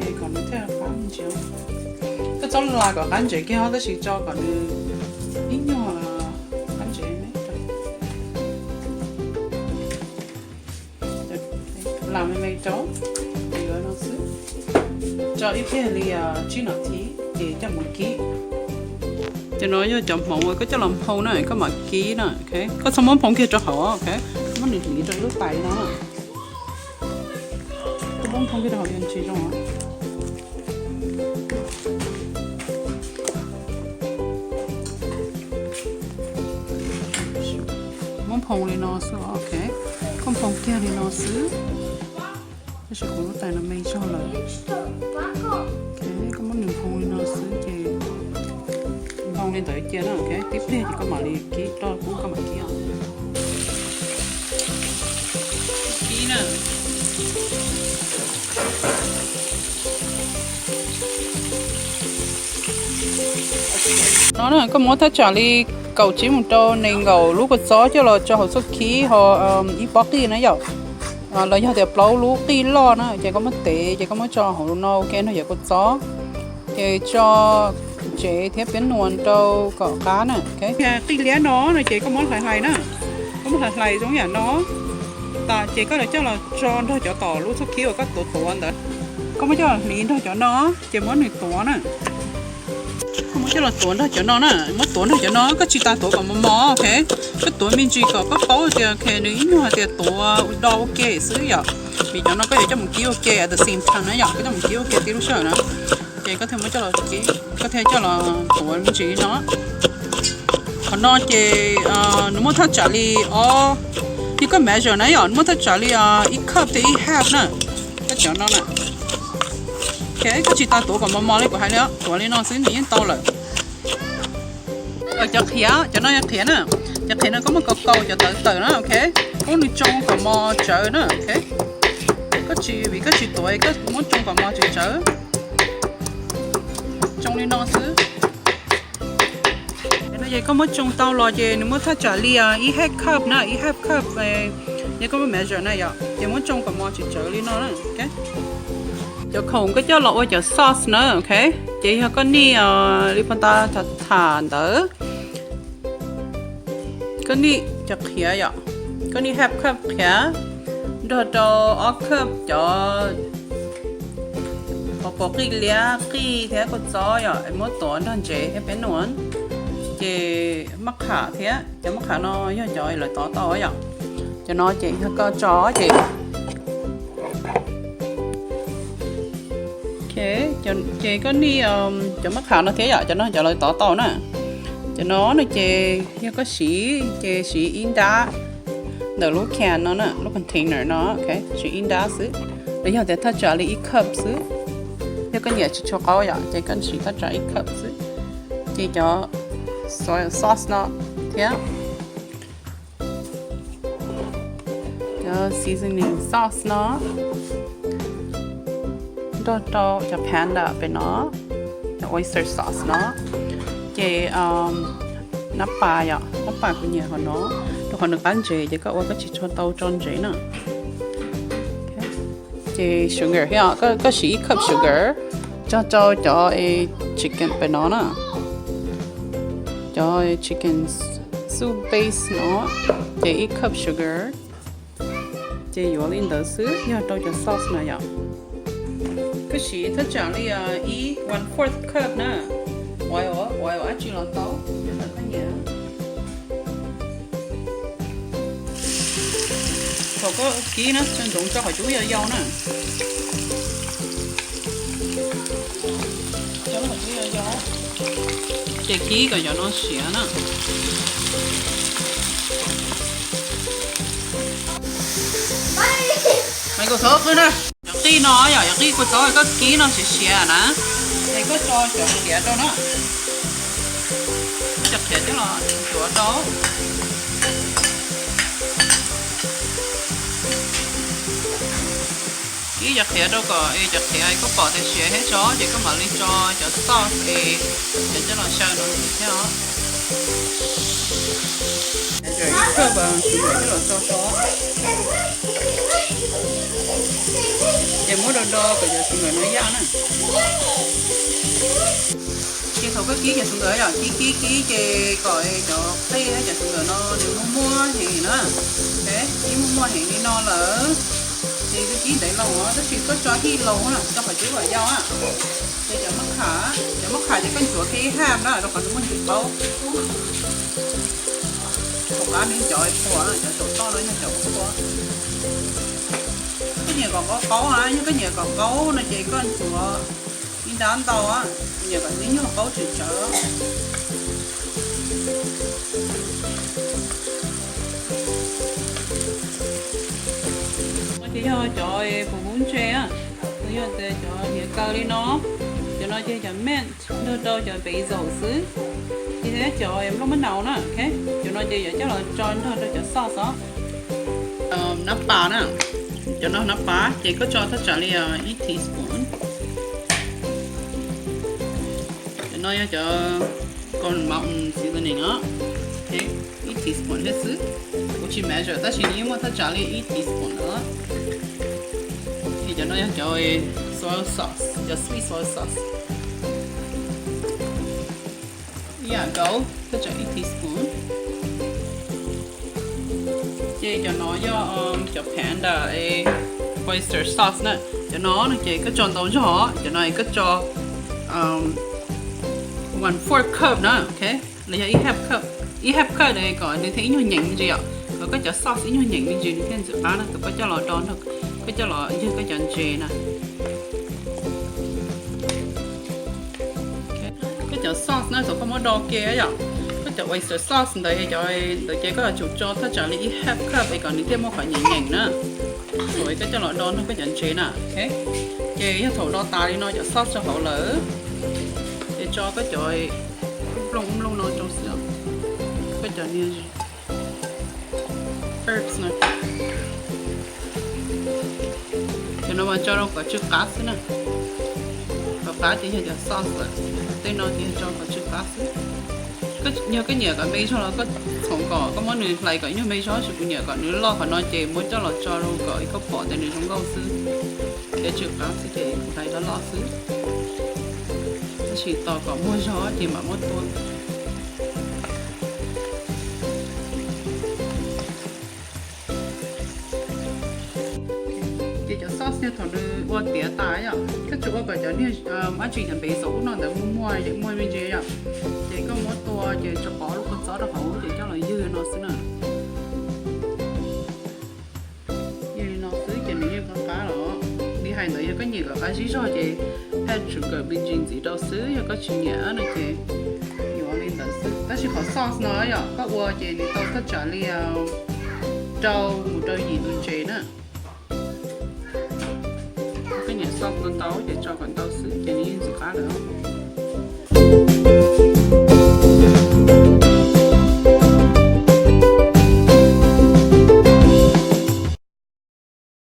Ces kom nws thiaj qab ntsev. Koj txhob las kom qab ntsev kiag os, tab sis tso kom nws ib nyuag qab ntsev me rau. Las me me rau, yuav no xwb. Tso ib pliag li tsib nas this ces coj mus kib. Cov no yog cov hmoov uas koj coj los nphoo na, koj mam kib na. Koj txhob muab nphoo kiag rau hauv, muab nws hliv rau ib lub tais no. Koj muab nphoo kiag rau hauv yuav ntsis zoo. Muab nphoo li no xwb, ok. Koj nphoo kiag li no xwb. Tab sis kuv lub tais no me zog lawm. Ok, koj muab nws nphoo li no xwb ces nphoo li ntawd cia na, ok. Tib pliag ces koj mam li kib rau kub, koj mam kib os. Kib na. No na, koj muab thaj tsam li kaum tsib mus rau nees nkaum lub kua txob coj los tso hauv txoj khib ho ib pob qij na yom. Los yog tias plaub lub qij loj na, ces koj muab tev ces koj muab tso hauv no ua ke nrog cov kua txob. Ces tso ntsev thiab piab nuas rau kom qab na. Qij liab no no ces koj muab hlais hlais na, koj muab hlais hlais zoo yam no. Tas ces koj coj los tso nrog cov tom lub txoj khib uas koj tuav tuav ntawd. Koj muab coj los hliv nrog cov no, ces muab nws tuav na. Koj muab coj los tuav nrog cov no na, muab tuav nrog cov no, koj tsis tas tuav kom mos mos, ok. Koj tuav me ntsis kom koj paub tias, ok, nws ib nyuag tias tuav do ua ke xwb yom. Vim cov no koj yuav coj mus kib ua ke at the same time na yom, koj coj mus kib ua ke tib lub sij hawm na. Ces koj thiaj muab coj los, koj thiaj coj los tuav me ntsis li no. Qhov no ces nws muaj thaj tsam li ob, yog koj measure na yom, nws muaj thaj tsam li ib cup thiab ib half na. Koj cov no na. Ok, koj tsis tas tuav kom mos mos li kuv hais li, tuav li no xwb nws yeej tau lawm. Cov qhiav, cov no yog qhiav na. Cov qhiav no koj muab kaus kaus cov tawv tawm na, ok. Muab nws tsoo kom mos tsawv na, ok. Koj tsis, vim koj tsis tuav, koj muab tsoo kom mos tsawv tsawv. Tsoo li no xwb. No ces koj muab tsoo tau los ces nws muaj thaj tsam li ib half cup na, ib half cup. Yog koj muab measure na yom, ces muab tsoo kom mos tsawv tsawv li no na. Cov khoom koj coj los ua cov sauce na, ok. Ces yog koj nij li pos tas tham ntawd, koj nij cov qhiav yom, koj nij half cup qhiav nrog rau ob cup cov pos pos qij liab, qij thiab kua txob yom, muab tuav nrog ntsev thiab piab nuas, ces maj qham thiab, cov maj qham no yog cov lawv tov tau yom. Cov no ces yog koj tso ces, ces koj nij cov maj qham no thiab yom, cov no cov lawv tov tau na. Cov no no ces yog koj siv ces siv ib nrab ntawm lub can no na, lub container no, ok, siv ib nrab xwb. Los yog tias thaj tsam li ib cup xwb, yog koj nyiam tsis tshua qaub yom, ces koj siv thaj tsam ib cup xwb. Ces cov soy sauce no thiab cov seasoning sauce no nrog rau cov panda pem no, cov oyster sauce no, ces nab pas yom, nab pas kuv nyiam hov no, rau qhov nws qab ntsev ces koj ua koj tsis tshua tau tso ntsev na. Ces sugar thiab, koj siv ib cup sugar tso rau cov chicken pem no na, cov chicken soup base no, ces ib cup sugar. Ces yuav li ntawd xwb yog rau cov sauce na yom. Koj siv thaj tsam li ib one fourth cup na, ua ua dab tsi los tau, nyob ntawm koj nyiam. Thaum koj kib na, tso ntsoov tso qhov cub yau yau na. Ces kib kom cov no siav na. Maiv kaum txhob qw na. Yog qij no yom, yog qij kua txob koj kib no siav siav na, es koj tso cov qhiav rau na. Koj cov qhiav coj los tuav rau. Kib cov qhiav rau kom es cov qhiav koj pom tias siav thiab tso ces koj mam li tso cov sauce es cov coj los xyaw no ntxiv thiab os. Ib cup sugar coj los tso rau. Ces muab do do kom cov xov nkawm no yaj na. Ces thaum koj kib cov xov nkawm yom, kib kib kib ces kom cov qej thiab cov xov nkawm no nws muaj muaj heev na. Kib muaj muaj heev li no lawm, ces kib ntev loo os, tab sis koj tso hij loo na, tso qhov cub kom yau na. Ces cov mab kham, cov mab kham ces koj ntxuav kiag ib haj na rau qhov nws muaj ntsis qaub. Thaum qab nws cov qhuav, cov saum toj no yog cov qhuav. Koj nyiam kom qaub qaub na, yog koj nyiam kom qaub no ces koj ntxuav ib nrab ntau, nyiam kom nws nyuag qaub tsawv tsawv. No ces yog cov pum hub ntse, yog tias cov hniav kaw li no. Cov no ces cov mint nrog rau cov basil xwb, ces thiab cov nplooj mab nau na. Cov no ces yuav coj los tso nrog rau cov sauce os. Nab pas na, cov no nab pas ces koj tso thaj tsam li ib teaspoon. Cov no yog cov cardamom seasoning os, ib teaspoon thiab xwb. Kuv tsis measure tab sis nws yeej muaj thaj tsam li ib teaspoon na. Ces cov no yog cov soy sauce, cov sweet soy sauce. Ib yam nkaus, thaj tsam ib teaspoon. Ces cov no yog cov panda oyster sauce na. Cov no no ces koj tso ntau zog, cov no koj tso one fourth cup na, ok, los yog ib half cup. Ib half cup kom nws thiaj ib nyuag nyeem me ntsis yom, kom koj cov sauce ib nyuag nyeem me ntsis nws thiaj ntxim qab na. Thaum koj coj los do no, koj coj los ywg koj cov ntses na. Koj cov sauce na, thaum koj muab do ke yom, koj cov oyster sauce ntawd, cov ntawd ces koj yuav tsum tso thaj tsam li ib half cup es kom nws thiaj muaj qhov nyeem nyeem na. Thaum koj coj los do nrog koj cov ntses na, ok. Ces yog thaum do tas li no cov sauce rau hauv lawm, ces tso koj cov nplooj nplooj no rau xwb, koj cov niag herbs no. Cov no mas tso rau kom tsw qab xwb na. Kom qab ces yog cov sauce lawm. Tej no ces yog tso kom tsw qab xwb. Yog koj nyiam kom me zog los koj txhoov kom koj muab nws hlais kom nyuag me zog, tab sis kuv nyiam kom nws loj qhov no ces muab coj los tso rau kom koj pom tias nws zoo nkauj xwb. Thiab tsw qab xwb ces kuv hlais loj loj xwb. Tab sis tos kom muag zog ces mam muab tua. Ces cov sauce yog thaum nws ua tiav tas yom, koj tsuas ua kom cov niag dab tsi cov basil ub no ntawd muag muag muag me ntsis yom, ces koj muab tua ces tsuas pov lub kua txob rau hauv ces coj los ywg no xwb na. Ywg li no xwb ces nws yeej qab qab los. Li hais ntawd yog koj nyiam kom qab zib zog ces add sugar me ntsis ntxiv rau xwb, yog koj tsis nyiam no ces yuav li ntawd xwb. Tab sis qhov sauce no yom, koj ua ces nws tau thaj tsam li rau mus rau yim tus ntses na. Koj nyiam sauce ntau ntau ces tso kom ntau xwb ces nws yeej ntxim qab lawm.